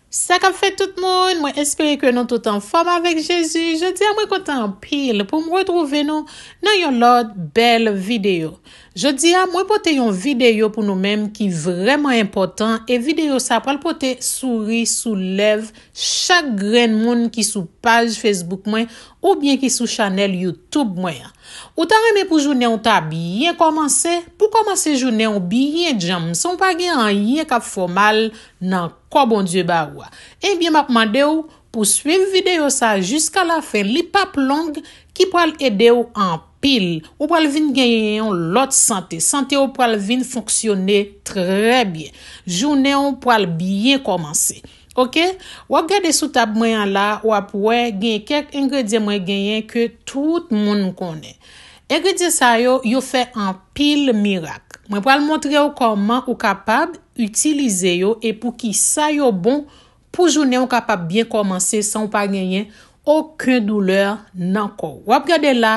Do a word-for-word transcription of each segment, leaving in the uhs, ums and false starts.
Sa k ap fèt tout moun, mwen espere ke nou tout anfòm avèk Jezi. Jodi a mwen kontan anpil pou m retwouve nou nan yon lòt bèl videyo. Jodi a mwen pote yon videyo pou nou menm ki vrèman enpòtan, e videyo sa pral pote souri sou lèv chak grenn moun ki sou paj Facebook mwen oubyen ki sou chanèl YouTube mwen an. Ou ta renmen pou jounen w ta byen kòmanse? Pou kòmanse jounen w byen djanm, san w pa gen anyen k ap fè w mal nan kò Bondye ba ou a. Ebyen, m ap mande w pou swiv videyo sa jiska lafen. Li p ap long, ki pral ede w anpil. Ou pral vin genyen yon lòt sante. Sante w pral vin fonksyone trè byen. Jounen w pral byen kòmanse. Oke? W ap gade sou tab mwen an la, w ap wè gen kèk engredyan mwen genyen ke tout moun konnen. Engredyan sa yo, yo fè anpil mirak. Mwen pral montre w kòman ou kapab itilize yo e poukisa yo bon pou jounen w kapab byen kòmanse san w pa genyen okenn doulè nan kò w. W ap gade la,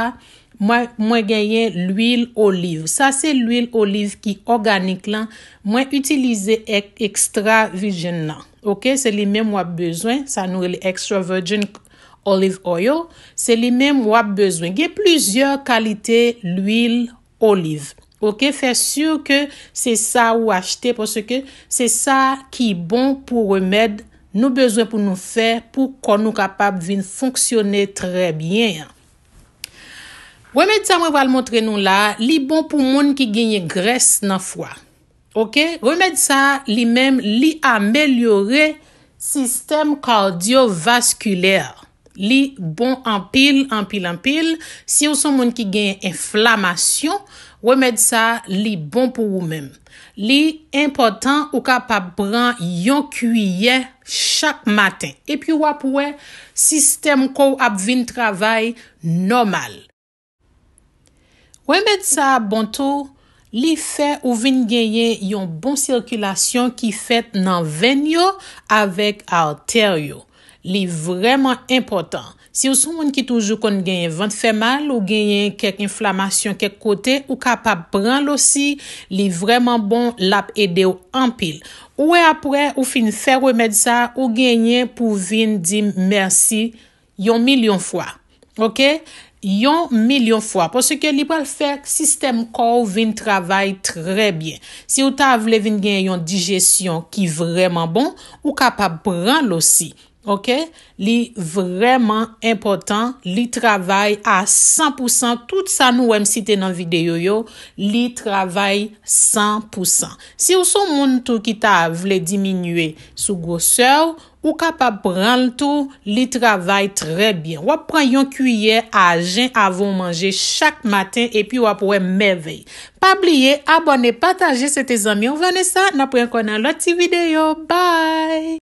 mwen, mwen genyen lwil oliv. Sa se lwil oliv ki òganik lan. Mwen itilize ek-, extra virgin nan. Oke, se li menm w ap bezwen. Sa nou rele extra virgin olive oil. Se li menm w ap bezwen. Gen plizyè kalite lwil oliv. Oke, fè si ke se sa ou achte, paske se sa ki bon pou remèd nou bezwen pou nou fè pou kò nou kapab vin fonksyone trè byen an. Remèd sa mwen pral montre nou la, li bon pou moun ki genyen grès nan fwa. Oke? Remèd sa, li menm, li amelyore sistèm kadyovaskilè. Li bon anpil, anpil, anpil. Si w se yon moun ki gen enflamasyon, remèd sa, li bon pou ou menm. Li enpòtan ou kapab pran yon kiyè chak maten. Epi w ap wè sistèm kò w ap vin travay nòmal. Remèd sa a bon tou, li fè ou vin genyen yon bon sikilasyon ki fèt nan venn yo avèk atè yo. Li vrèman enpòtan. Si w se yon moun ki toujou konn genyen vant fè mal ou genyen kèk enflamasyon kèk kote, ou kapab pran l osi. Li vrèman bon, l ap ede w anpil. Ou wè, apre ou fin fè remèd sa, ou genyen pou vin di m mèsi yon milyon fwa. Oke? Yon milyon fwa. Paske li pral fè sistèm kò w vin travay trè byen. Si w ta vle vin gen yon dijesyon ki vrèman bon, ou kapab pran l osi. Oke? Li vrèman enpòtan. Li travay a san pou san. Tout sa nou wè m site nan videyo yo, li travay san pou san. Si w se yon moun tou ki ta vle diminye sou gwosè w, ou kapab pran l tou, li travay trè byen. W ap pran yon kiyè ajen avan w manje chak maten epi w ap wè mèvèy. Pa bliye abòne, pataje, se te zanmi w Vanessa, n ap wè ankò nan lòt ti videyo. Bye!